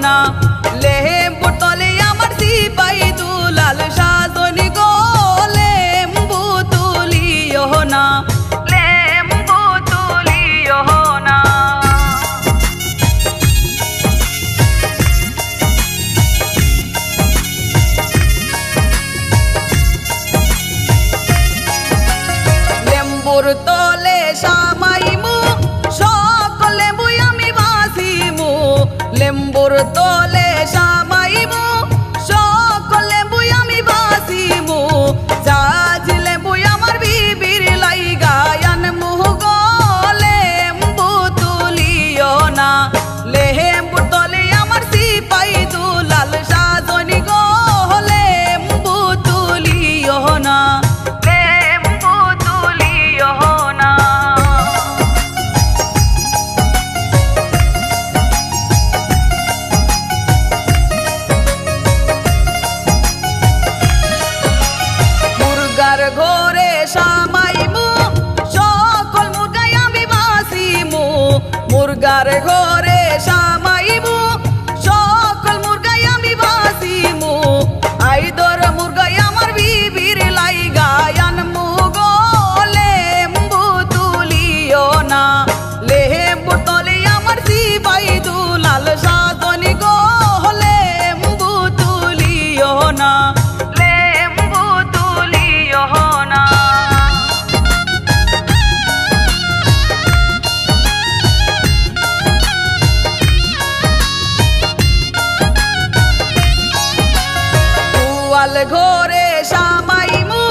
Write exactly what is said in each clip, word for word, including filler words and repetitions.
না, লেম্বুর তলে আমার সিপাই দুলাল সাজনি গো, লেম্বু তুলিও না, লেম্বু তুলিও না। লেম্বুর তলে সামাইমু, সকল লেম্বু আমি বাসিমু। লেম্বুর তলে সামাইমু, সকল লেম্বু আমি বাসিমু। জাজ লেম্বু আমার বিবির লাইগা আনমু গো, লেম্বু তুলিও না। লেম্বুর তলে আমার সিপাই দুলাল সাজনি গো, লেম্বু তুলিও না, লেম্বু তুলিও না। মুরগার ঘরে সামাইমু, সকল মুরগাই আমি বাসিমু। মুরগার ঘরে সামাইমু, সকল মুরগাই আমি বাসিমু। আইদর মুরগাই আমার বিবির লাইগা আনমু গো, লেম্বু তুলিও না। লেম্বুর তলে আমার সিপাই দুলাল সাজনি গো, লেম্বু তুলিও না, লেম্বু তুলিও না। গোয়াল ঘরে সামাইমু,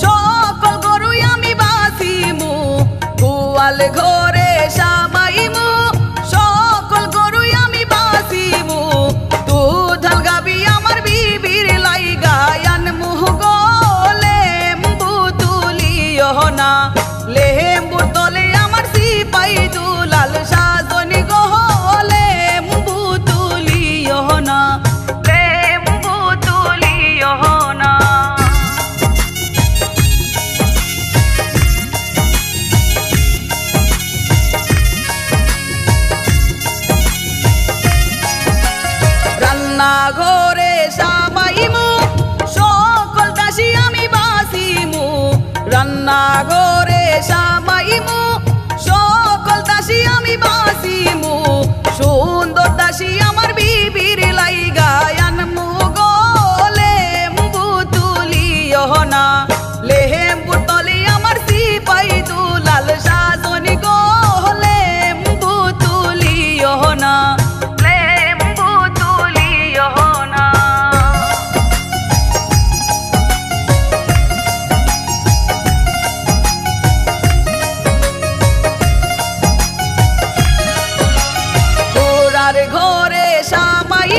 সকল গরু আমি বাসিমু। গোয়াল ঘরে সামাইমু, সকল গরু আমি বাসিমু। দুধাল গাবি আমার বিবির লাইগা আনমু গো, লেম্বু তুলিও না। লেম্বুর তলে আমার সিপাই দুলাল সাজনি গো, লেম্বু তুলিও না, লেম্বু তুলিও না। রান্নাঘরে সামাইমু, সকল দাসী আমি বাসিমু। রান্নাঘরে সামাইমু, সকল দাসী আমি বাসিমু। সুন্দর দাসী আমার বিবির লাইগা আনমু গো, লেম্বু তুলিও না। লেম্বুর তলে আমার সিপাই দুলাল সাজনি গো, লেম্বু তুলিও না, লেম্বু তুলিও না। ঘোড়ার ঘরে সামাই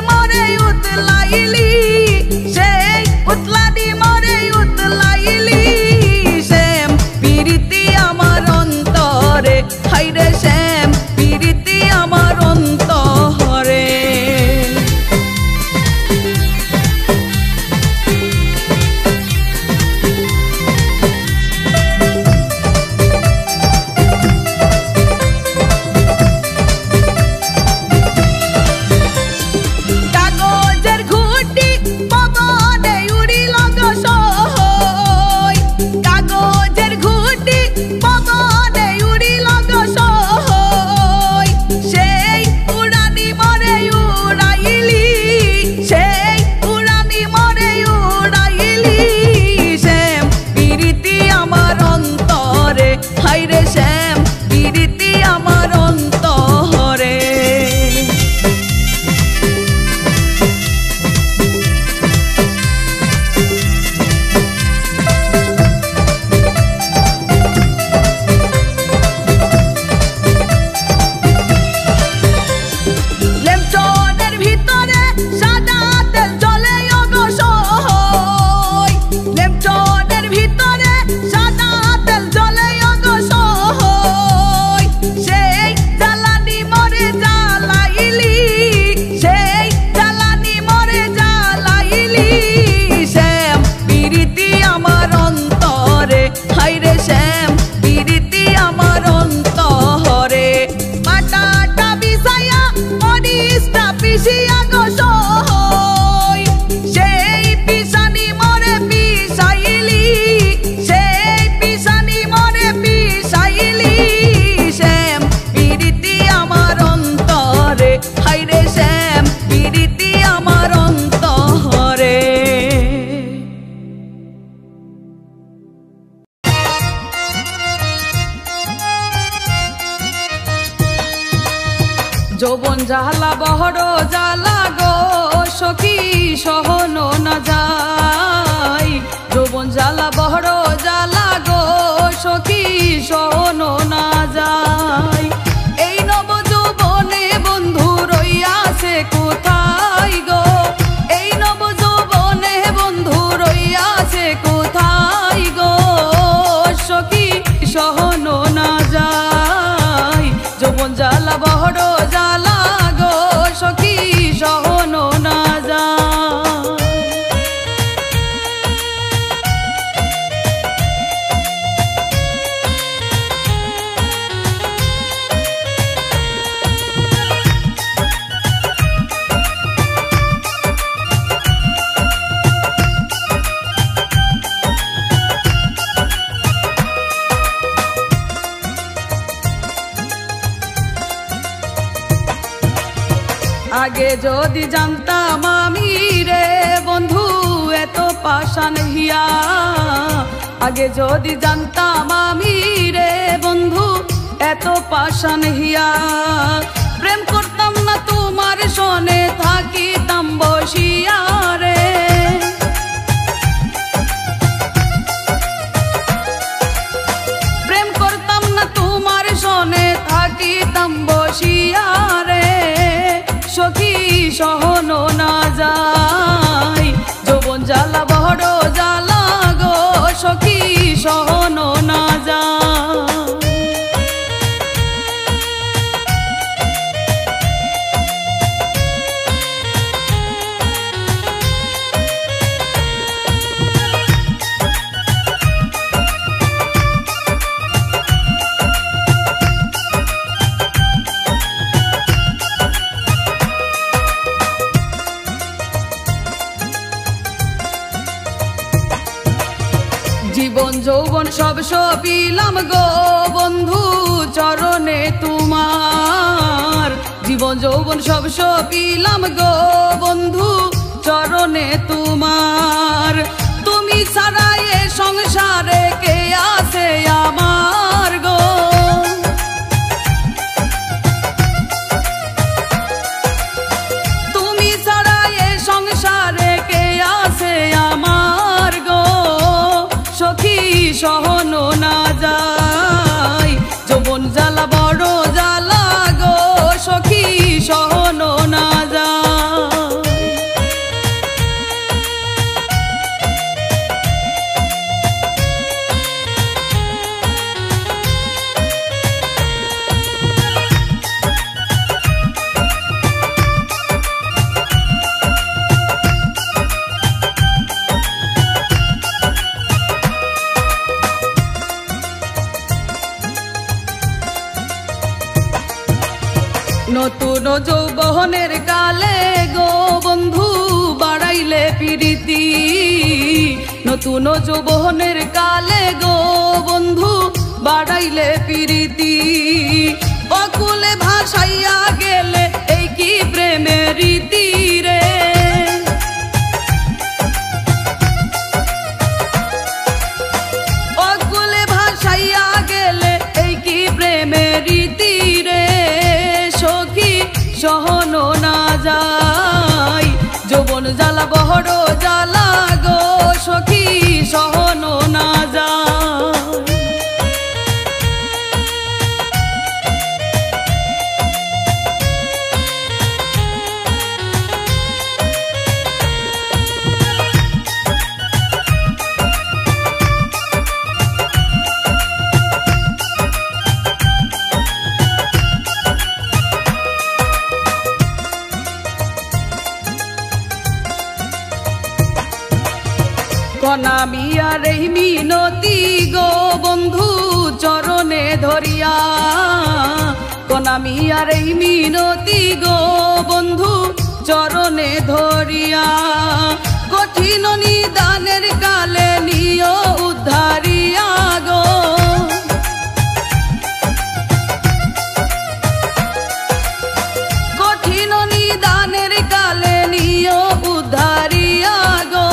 মরে উতলাইলি, সেই উতলানি মরে উতলাইলি, শ্যাম পিরিতি আমার অন্তরে, হায়রে শ্যাম পিরিতি আমার অন্তরে। কাগজের ঘুঁটি পবনে উড়িল গো সই, কাগজের ঘুঁটি পবনে উড়িল গো সই, সেই উড়ানি মরে উড়াইলি, সেই উড়ানি মরে উড়াইলি, শ্যাম পিরিতি আমার অন্তরে, হায়রে শ্যাম পিরিতি আমার অন্তরে। লেমচনের ভিতরে সাদা তেল জ্বলে অগো সই, লেমচনের ভিতরে সাদা তেল জ্বলে অগো সই, সেই জ্বালানি মরে জ্বালাইলি, সেই জ্বালানি মরে জ্বালাইলি, শ্যাম পিরিতি আমার অন্তরে, হায়রে শ্যাম পিরিতি আমার অন্তরে। বাটাটা পিষাইয়া মরিচটা পিষিয়া গো সই, সেই পিষানি মরে পিষাইলি, সেই পিষানি মরে পিষাইলি, শ্যাম পিরিতি আমার অন্তরে, হায়রে শ্যাম পিরিতি আমার অন্তরে। যৌবন জ্বালা বড় জ্বালা গো সখী, সহন না যায়। যৌবন জ্বালা বড় জ্বালা গো সখী, সহন না যায়। এই নব যৌবনে বন্ধু রইয়াছে কোথায় গো, এই নব যৌবনে বন্ধু রইয়াছে কোথায় গো সখী, সহন না যায়। যৌবন জ্বালা বড় জ্বালা গো সখী, সহন না যায়। আগে যদি জানতাম আমি রে বন্ধু এত পাষাণ হিয়া, আগে যদি জানতাম আমি রে বন্ধু এত পাষাণ হিয়া, প্রেম করতাম না তোমার সনে থাকিতাম বসিয়া রে। প্রেম করতাম না তোমার সনে থাকিতাম বসিয়া রে, সখী সহন না যায়। যৌবন জ্বালা বড় জ্বালা গো সখী সহন না যায়। জীবন যৌবন সব সপিলাম গো বন্ধু চরণে তোমার, জীবন যৌবন সব সপিলাম গো বন্ধু চরণে তোমার। তুমি ছাড়া এ সংসারে কে আছে আমার গো? তুমি ছাড়া এ সংসারে কে আছে আমার গো? সখী সহন না যায়। যৌবন জ্বালা বড় জ্বালা গো, সখী সহন না যায়। যৌবনের কালে গো বন্ধু বাড়াইলে পিরিতি, নতুন যৌবনের কালে গো বন্ধু বাড়াইলে পিরিতি। অকুলে ভাসাইয়া গেলে এই কি প্রেমের রীতি রে? অকুলে ভাসাইয়া গেলে এই কি প্রেমের রীতি রে? সখী, সহন না যায়, যৌবন জ্বালা বড় জ্বালা গো সখী, সহন না যায়। কনা মিয়ার এই মিনতি গো বন্ধু চরণে ধরিয়া, কনা মিয়ার এই মিনতি গো বন্ধু চরণে ধরিয়া, কঠিন নিদানের কালে নিও উদ্ধারিয়া গো। কঠিন নিদানের কালে নিও উদ্ধারিয়া গো,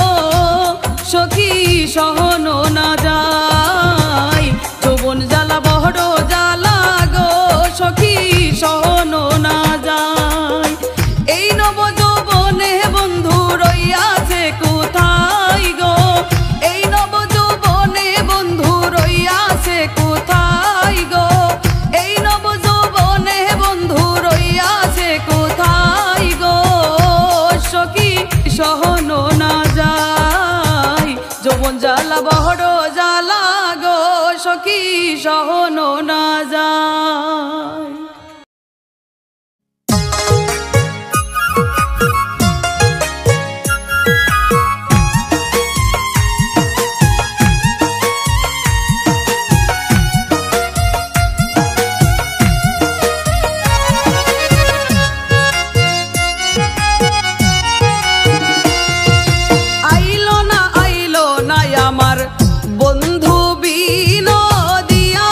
সখী সহন না যায়, যৌবন জ্বালা বড় জ্বালা গো, সখী সহন না যায়। এই নব যৌবনে বন্ধু রইয়াছে কোথায় গো? এই নব যৌবনে বন্ধু রইয়াছে কোথায় গো? এই নব যৌবনে বন্ধু রইয়াছে কোথায় গো? সখী সহন না যায়, যৌবন জ্বালা বড় জ্বালা গো, সখী সহন না যায়। আইলো না, আইলো না আমার বন্ধু বিনোদিয়া।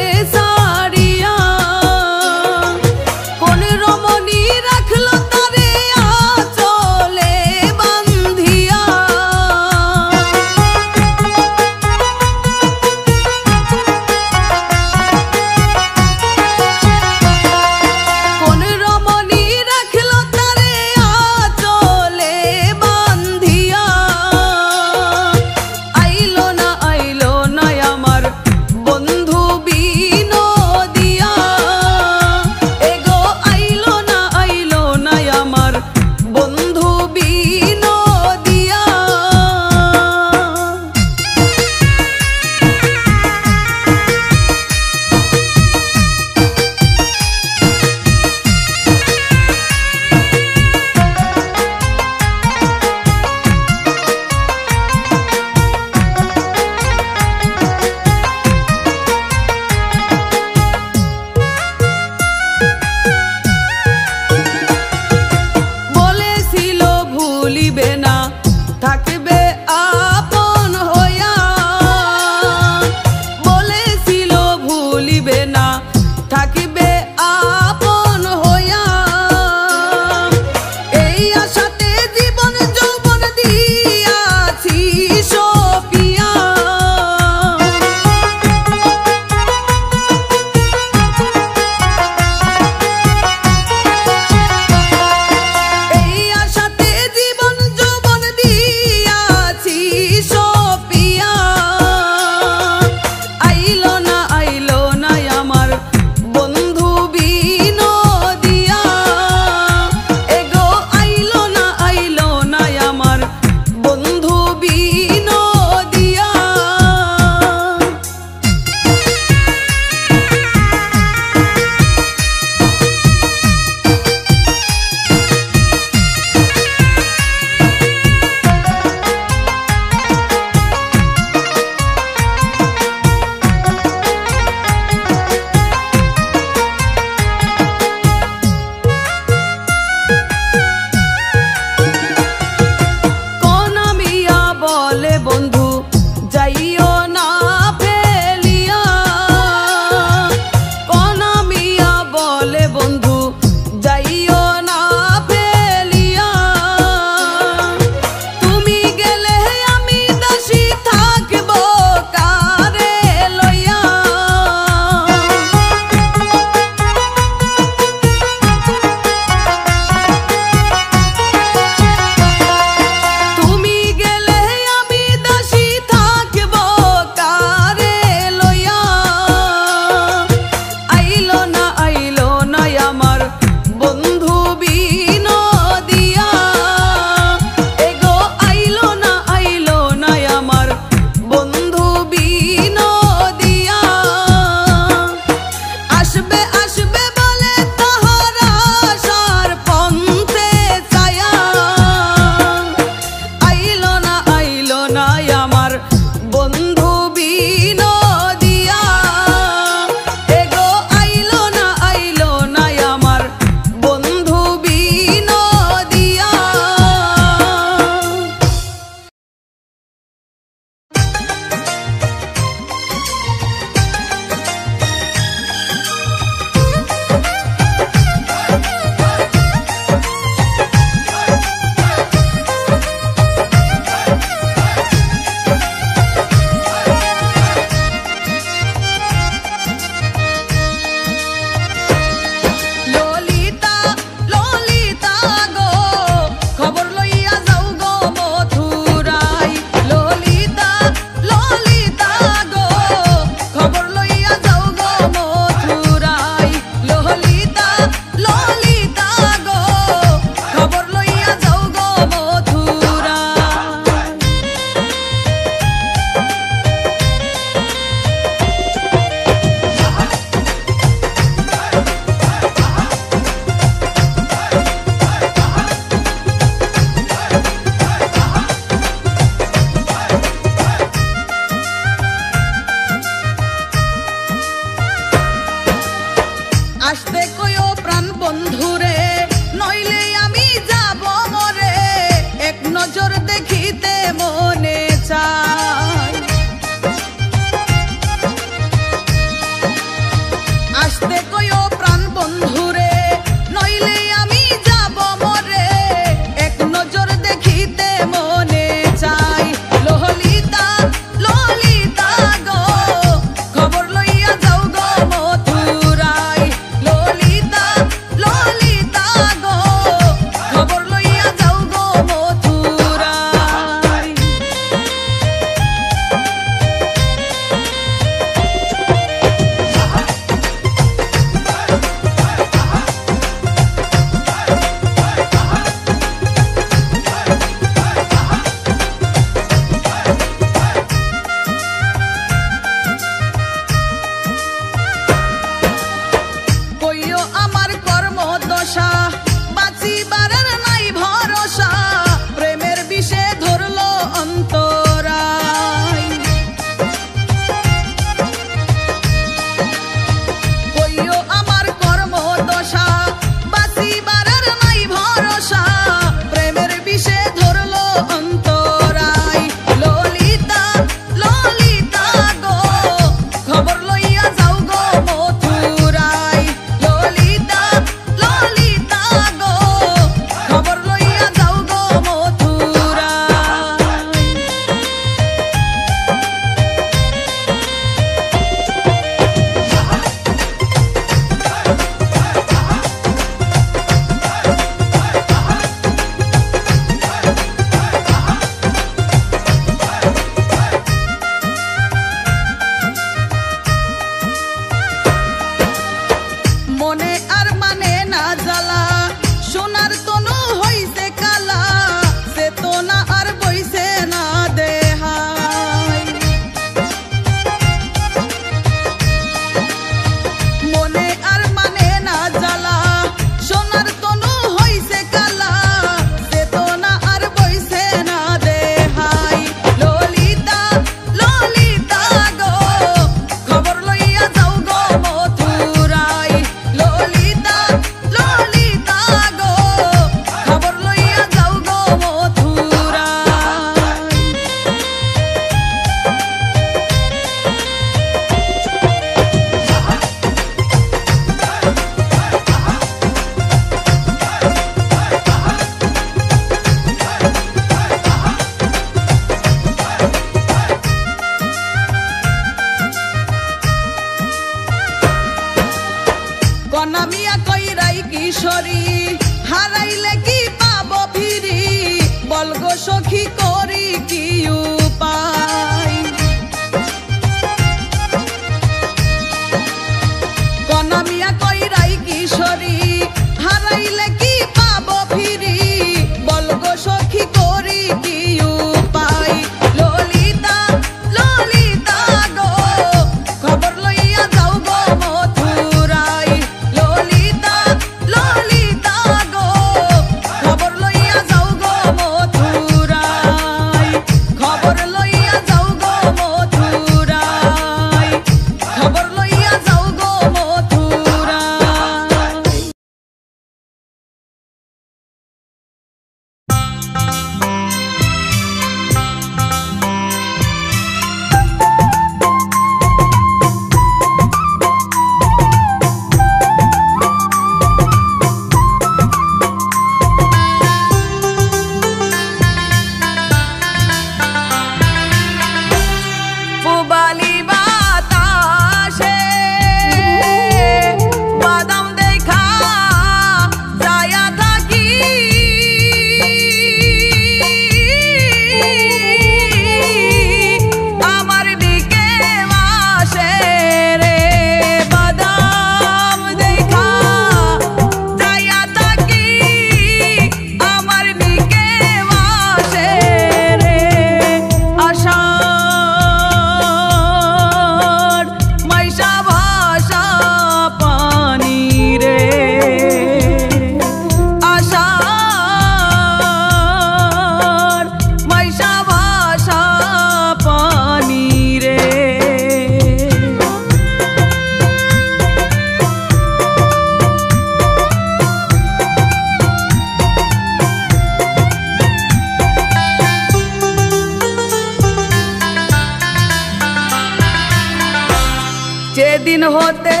হতে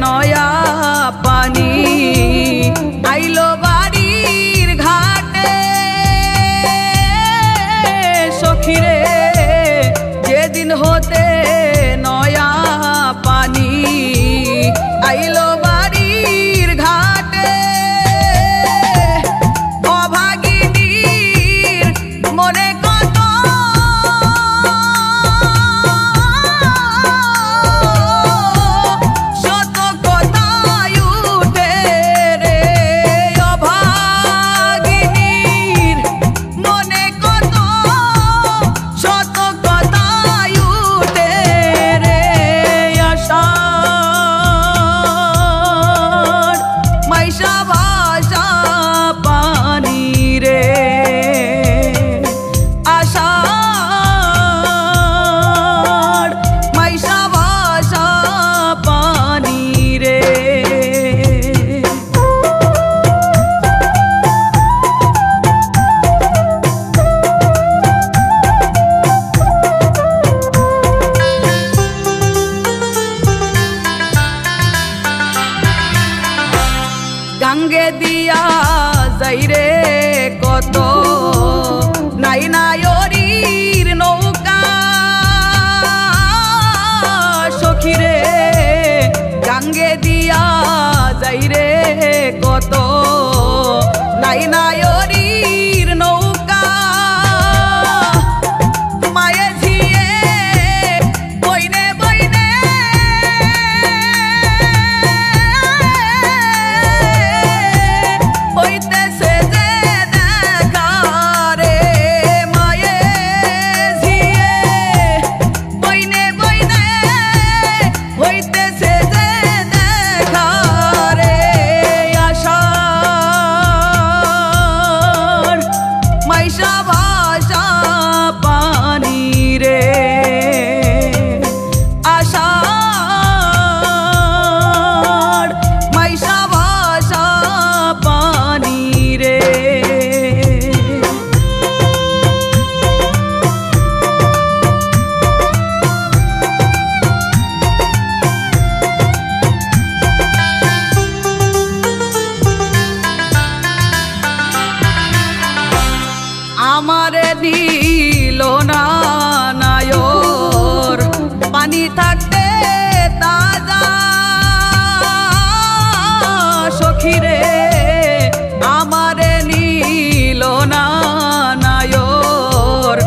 নয়া পানি আইলো বাড়ির ঘাটে, সখীরে, যেদিন হতে নয়া পানি আইলো বাড়ির ঘাটে। অভাগিনীর মনে কত শত কথা উঠে রে, অভাগিনীর মনে কত শত কথা উঠে রে, আষাঢ় মাইশা ভাষা পানি রে, আষাঢ় মাইশা ভাষা পানি রে। গাঙ্গে দিয়া যাইরে কত নাই নায়রির নৌকা, সখীরে, গাঙ্গে দিয়া যাইরে কত নাই নায়রির নৌকা। মায়ে ঝিয়ে বইনে বইনে হইতেছে যে দেখা রে, মায়ে ঝিয়ে বইনে বইনে হইতেছে যে দেখা রে, আষাঢ় মাইশা ভাষা পানি রে, আষাঢ় মাইশা ভাষা পানি রে। আমারে দিল না নায়র পানি থাকতে তাজা, সখীরে, আমারে নিল না নায়র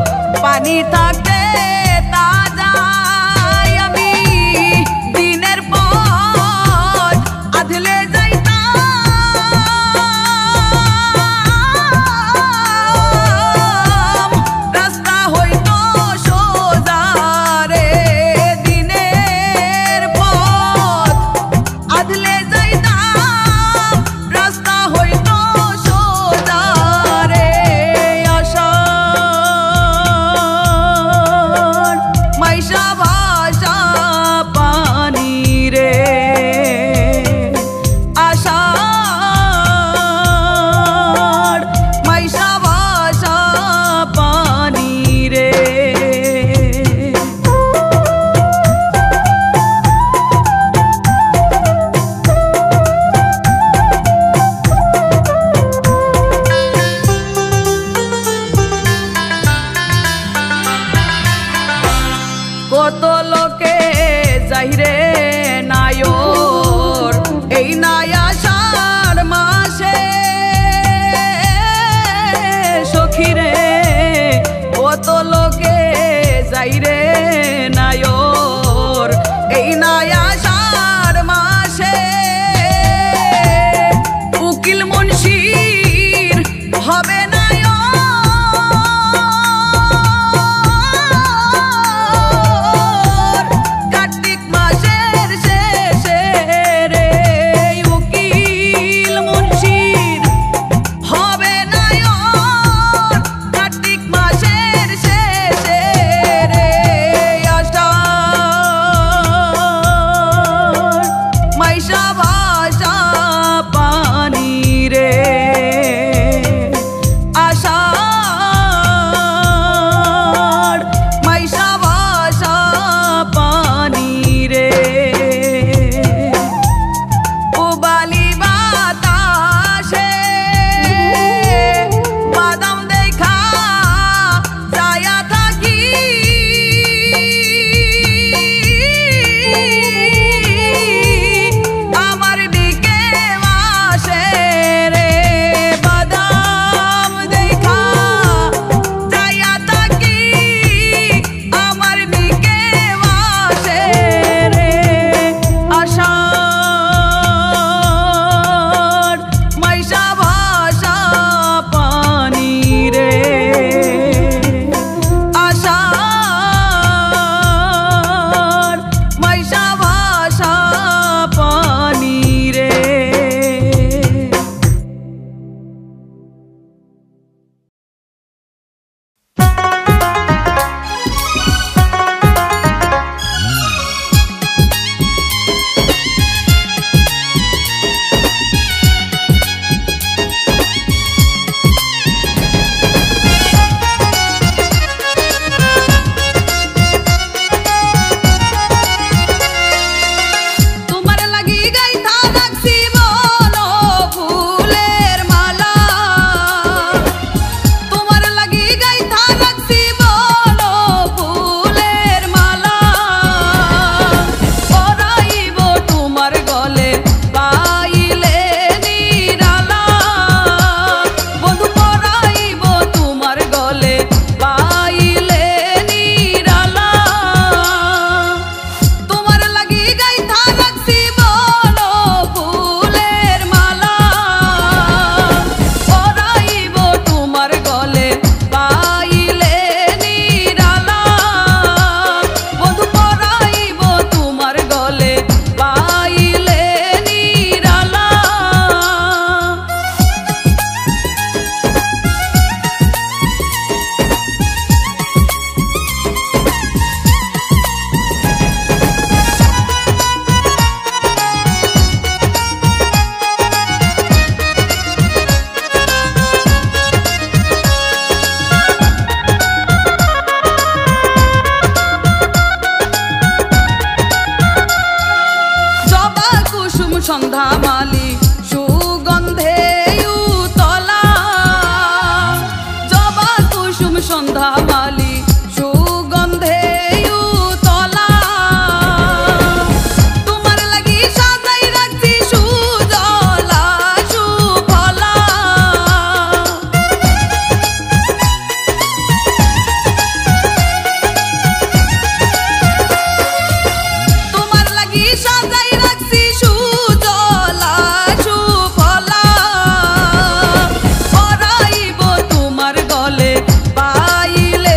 পানি থাকতে তাজা। আমি দিনের পথ আধলে যাইতাম, রাস্তা হইতো সোজা রে, দিনের পথ আধলে যাইতাম, রাস্তা হইতো সোজা রে, আষাঢ় মাইশা ভাষা পানি রে, আষাঢ় মাইশা ভাষা পানি রে। কত লোকে যাইরে নায়র এই নায়া আষাঢ় মাসে, সখীরে, কত লোকে যাইরে নায়র এই নায়া আষাঢ় মাসে। উকিল মুন্সির হবে নায়র কার্তিক মাসের শেষে রে, উকিল মুন্সির হবে নায়র কার্তিক মাসের শেষে রে, আষাঢ় মাইশা ভাষা পানি রে, সন্ধ্যামালি সুগন্ধে উতলা, তোমার লাগি সাজাই রাখছি সুজলা সুফলা। তোমার লাগি সাজাই রাখছি সুজলা সুফলা। পরাইব তোমার গলে পাইলে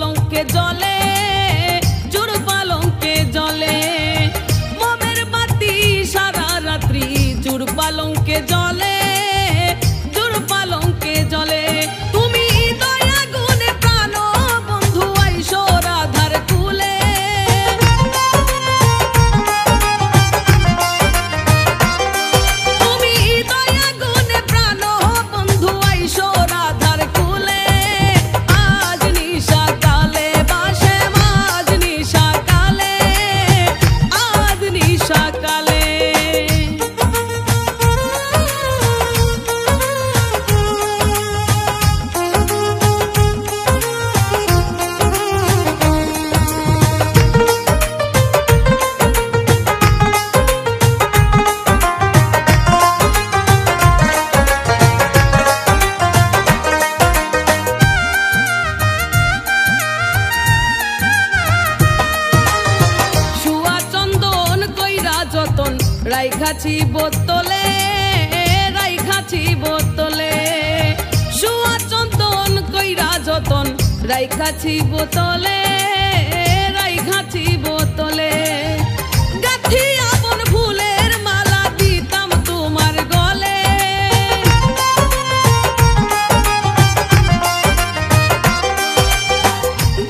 পালঙ্কে জ্বলে, চুর পালঙ্কে জ্বলে, মোমের বাতি সারা রাত্রি চুর পালঙ্কে জ্বলে, চুর পালঙ্কে জ্বলে। তুমি হৃদয় আগুনে প্রাণ বন্ধু আইসো রাধার কুলে। তুমি হৃদয় আগুনে প্রাণ বন্ধু আইসো রাধার কুলে। আজ নিশাকালে বাসে, আজ নিশাকালে, আজ নিশাকালে। সুয়া চন্দন কইরা যতন রাইখাছি বোতলে, রাইখাছি বোতলে। সুয়া চন্দন কইরা যতন রাইখাছি বোতলে, রাইখাছি বোতলে। গাথিয়া বন ফুলের মালা দিতাম তোমার গলে।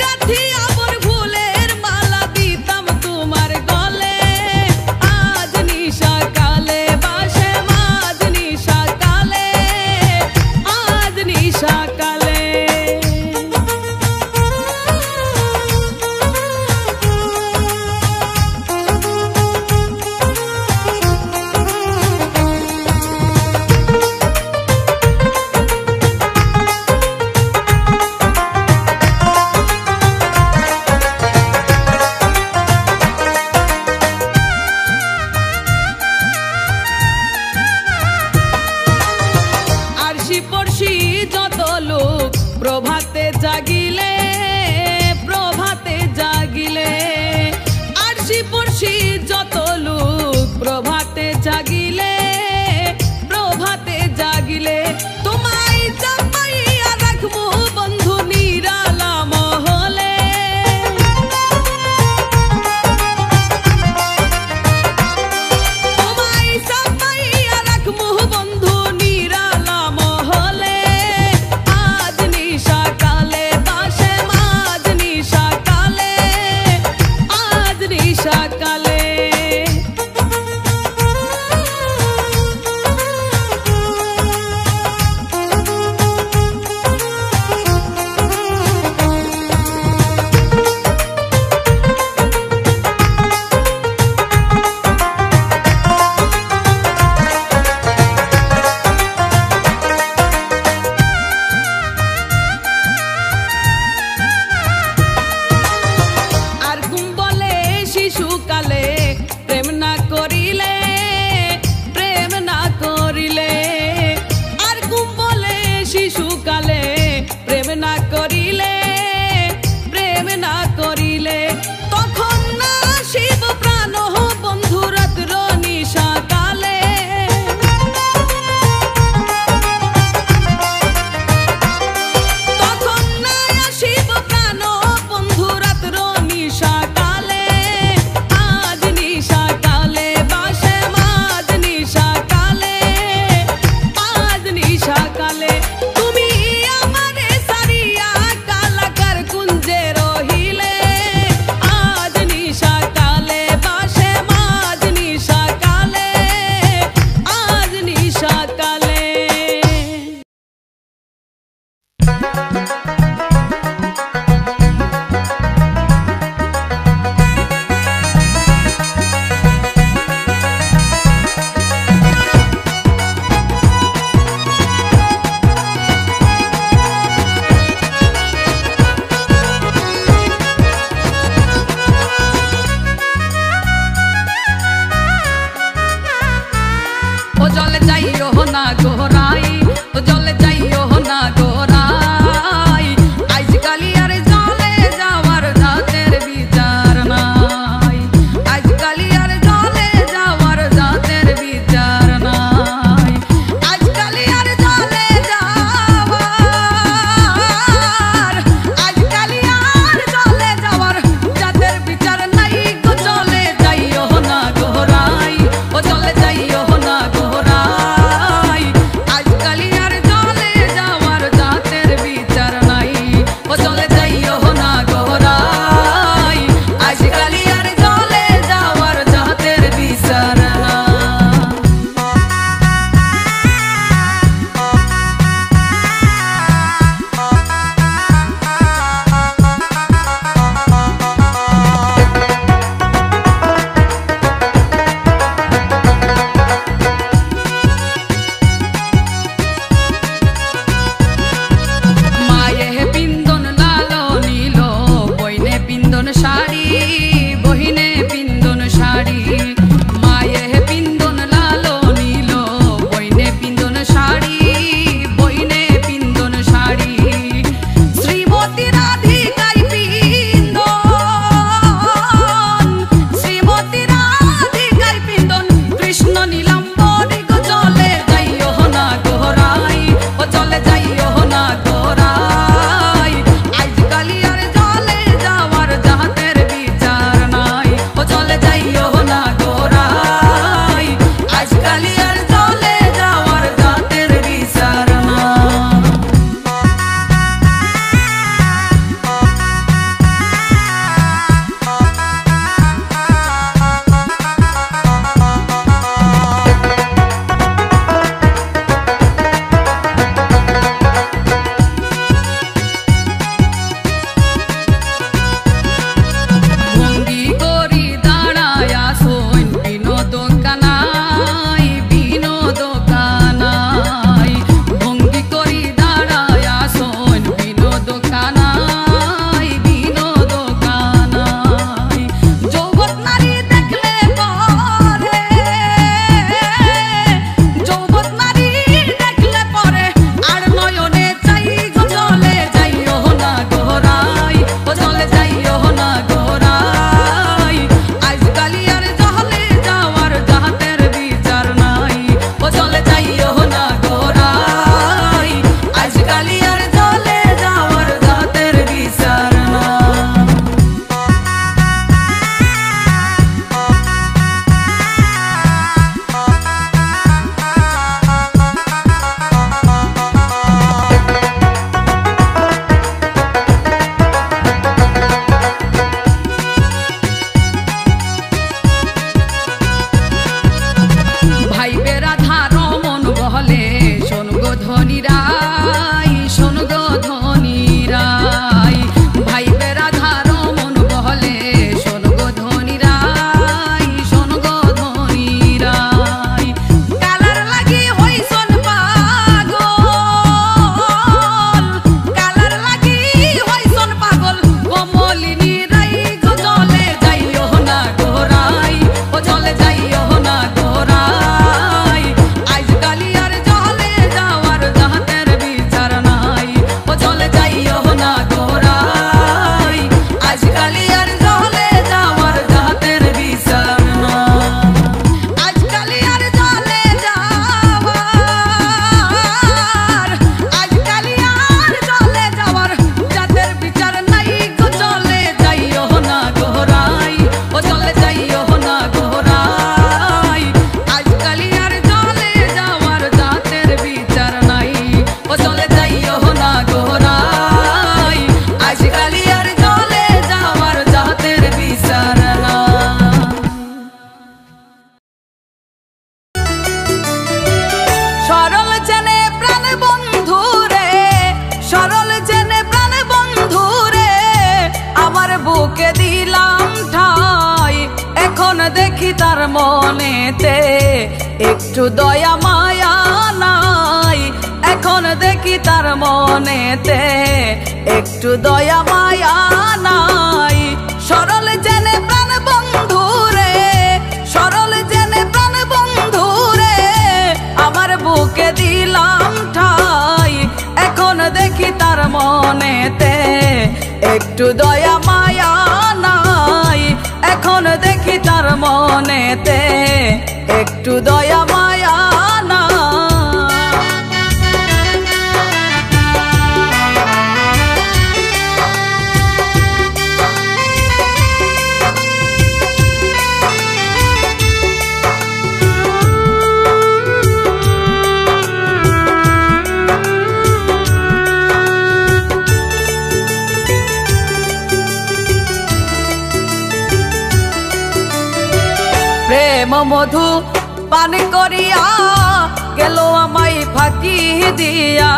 গাথিয়া বন ফুলের মালা দিতাম তোমার গলে। আজ নিশাকালে বাসে, আজ নিশাকালে, আজ নিশাকালে। তার মনেতে একটু দয়া মায়া নাই। এখন দেখি তার মনেতে একটু দয়া মায়া নাই। সরল জেনে প্রাণ বন্ধুরে, সরল জেনে প্রাণ বন্ধুরে, আমার বুকে দিলাম ঠাঁই। এখন দেখি তার মনেতে একটু দয়া মায়া নাই। এখন দেখি তার মনেতে একটু দয়া মায়া নাই। প্রেম মধু পান করিয়া গেল আমায় ফাঁকি দিয়া।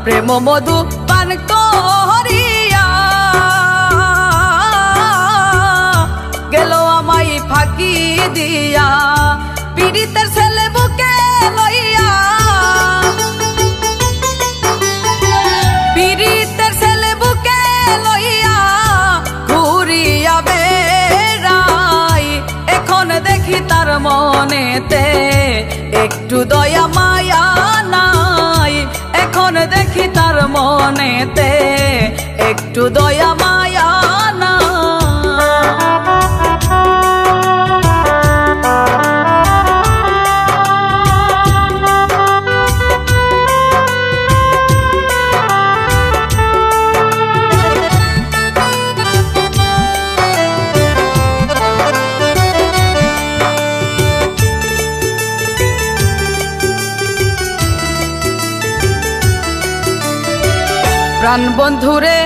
প্রেম মধু পান করিয়া গেল আমায় ফাঁকি দিয়া। পীড়িতের ছেলে বুকে লইয়া, পীড়িতের ছেলে বুকে লইয়া ঘুরিয়া বেড়াই। এখন দেখি তার মনেতে একটু দয়া মায়া নাই। এখন দেখি তার মনেতে একটু দয়া মায়া নাই। প্রাণ বন্ধুরে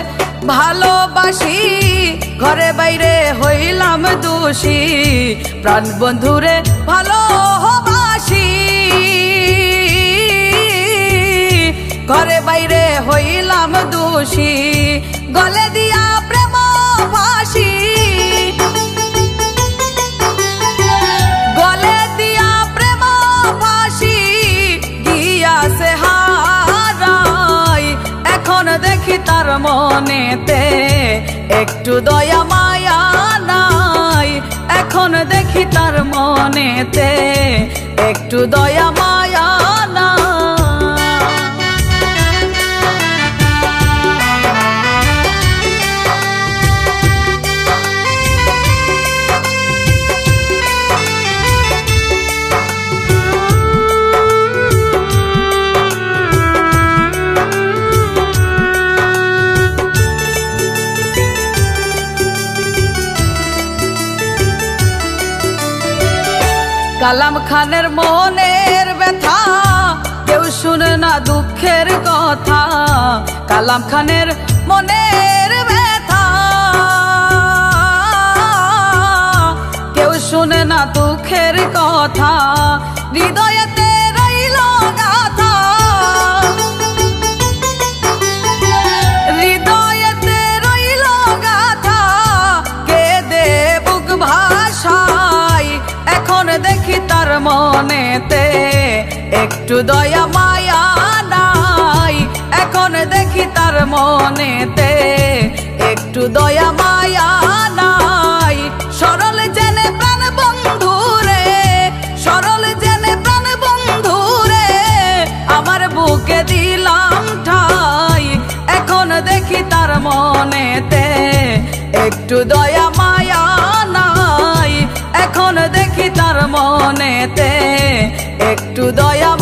ভালোবাসি, ঘরে বাইরে হইলাম দোষী। প্রাণ বন্ধুরে ভালোবাসি, ঘরে বাইরে হইলাম দোষী। গলে দিয়া প্রেম ফাঁসি, গলে দিয়া প্রেম ফাঁসি, গিয়াছে হারাই। এখন দেখি তার মনেতে একটু দয়া মায়া নাই। এখন দেখি তার মনেতে একটু দয়া মায়া নাই। কালাম খানের মনের ব্যথা কেউ শুনে না, দুঃখের কথা। কালাম খানের মনের ব্যথা কেউ শুনে না, দুঃখের কথা। হৃদয়েতে রইল গাথা, হৃদয়েতে রইল গাথা, কেঁদে বুক ভাসাই। এখন দেখি তার মনেতে একটু দয়া মায়া নাই। এখন দেখি তার মনেতে একটু দয়া মায়া নাই। সরল জেনে প্রাণ বন্ধুরে, সরল জেনে প্রাণ বন্ধুরে, আমার বুকে দিলাম ঠাঁই। এখন দেখি তার মনেতে একটু দয়া মায়া নাই। এখন দেখি তার মনেতে একটু দয়া